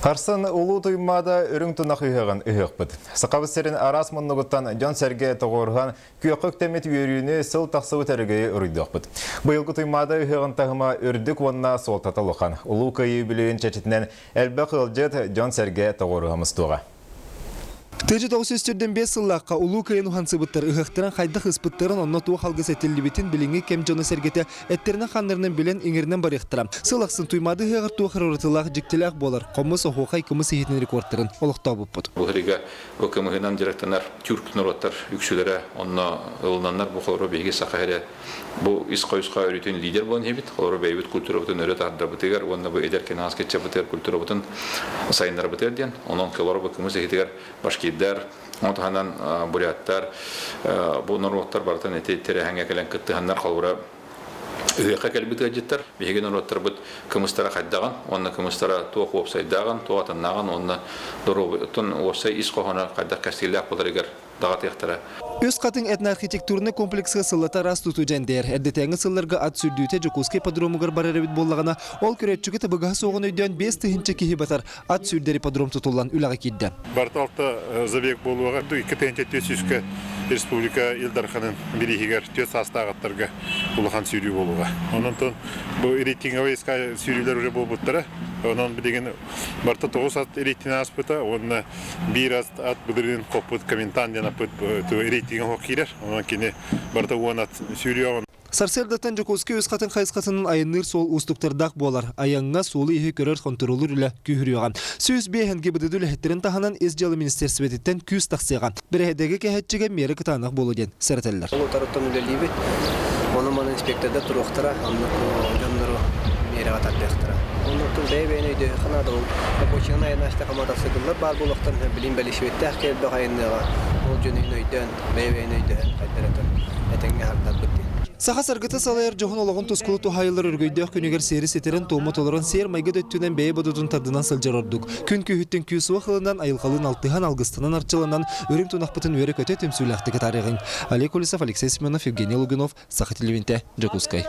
Харсын Улуу Туймаада үрүҥ тунах ыһыаҕын ыһыахпыт. Сахабыт сирин араас муннугуттан дьон-сэргэ тоҕуоруһан, күөххэ үктэммит үөрүүнү сыл тахсыбыт өрөгөйү уруйдуохпут. Быйылгы Туймаада ыһыаҕын таһыма үрдүк уонна суолтата улахан. Улуу Кыайыы үбүлүөйүн чэрчитинэн элбэх ыалдьыт, дьон-сэргэ тоҕуоруһа мустуоҕа. 1945 сыллаахха Улуу Кыайын уһансыбыттар ыһыахтарын хайдах ыспыттарын, онно туох алгыс этиллибитин билиҥҥи кэм дьоно-сэргэтэ эттэринэн-хааннарынан билэн, иҥэринэн барыахтара. Сыл ахсын Туймаада ыһыаҕар туох эрэ уратылаах, дьиктилээх буолар, хомус, оһуохай, кымыс иһитин рекордтарын олохтообуппут. Бу сырыыга бу кымыһынан дьарыктанар тюрк норуоттар үксүлэрэ онно ылынаннар бу холоро биһиги саха эрэ бу ис хойусха өрүтүн лидер буолан иһэбит. Холоро бэйэбит культурабытын өрө тардабытыгар уонна бу эдэр кэнэҕэс ыччаппытыгар культурабытын сайыннарабытыгар диэн. Онон холоро бу кымыс иһитигэр башкирдар, ону таһынан буряттар, бу норуоттар барытын ити тэрээһиҥҥэ кэлэн кыттыһаннар холобура ыһыахха кэлбит ыалдьыттар биһиги норуоттарбыт кымыстара хайдаҕын уонна кымыстара туох уопсайдааҕын, туох атыннааҕын уонна доруобуйаттан уопсай ис хоһооно хайдах кэскиллээх буоларыгар даҕатыахтара. Үс хатыҥ этноархитектурнай комплекска сыллата араас тутуу дьэндэйэр. Эрдэтээҥи сылларга ат сүүрдүүтэ Дьокуускай ипподромугар барар эбит буоллаҕына, ол көрөөччүгэ табыгаһа суоҕун өйдөөн 5000 киһи батар ат сүүрдэр ипподром тутуллан үлэҕэ киирдэ. Барыта алта забег буолуоҕа. 2 400-кэ республика Ил Дарханын бирииһигэр түөрт саастаах аттарга улахан сүүрүү буолуоҕа. Онон бу рейтинговай сүүрүүлэр уже буолбуттара. Онон билигин барыта тоҕус ат рейтинг ааспыта уонна биир ат ат былырыын хоппут Коментан диэн аппыт рейтингэ хох киирэр. Онон кини барыта уон ат сүүрүөҕүн. Сарсыардаттан Дьокуускай үс хатыҥ хайысхатынан айанныыр суол уустуктардаах буолар. Айаҥҥа суолу-ииһи көрөр хонтуруоллуур үлэ күүһүрүөҕэ. 105 ГИБДД үлэһиттэрин таһынан Ис дьыала министиэристибэтиттэн күүс тахсыаҕа. Бэрэһэдэги кэһэччигэ миэрэ кытаанах буолуо диэн сэрэтэллэр. Ол утарыттан үлэлиибит. Ону-маны инспектордар туруохтара, оннук дьоннору миэрэҕэ тардыахтара. Оннуктан бэйэ-бэйэни өйдөһүөххэ наада. Ол рабочайынан айаннааччы мотоцикллар баар буолуохтарын билин бэлисипиэттээх элбэх айанныаҕа. Ол дьону өйдөөн, бэйэ-бэйэни өйдөһөн хайдары этэҥҥэ аһардарбыт диэн. Саха саргыта салайар дьоһун олоҕун тускулу туһаайыллар өргөйдөөх күнүгэр сиэри ситэрэн, туому толорон, сиэр-майгы да өттүнэн бэйэ бодотун тардынан сылдьар ордук. Күн күүһүттэн күүс-уох ылынан, айылҕалыын алтыһан, алгыстанан арчыланан, үрүҥ тунахпытын үөрэ-көтө түмсүүлээхтик атаарыаҕыҥ. Олег Колесов, Алексей Семенов, Евгений Лугинов, Саха телевидениетэ, Дьокуускай.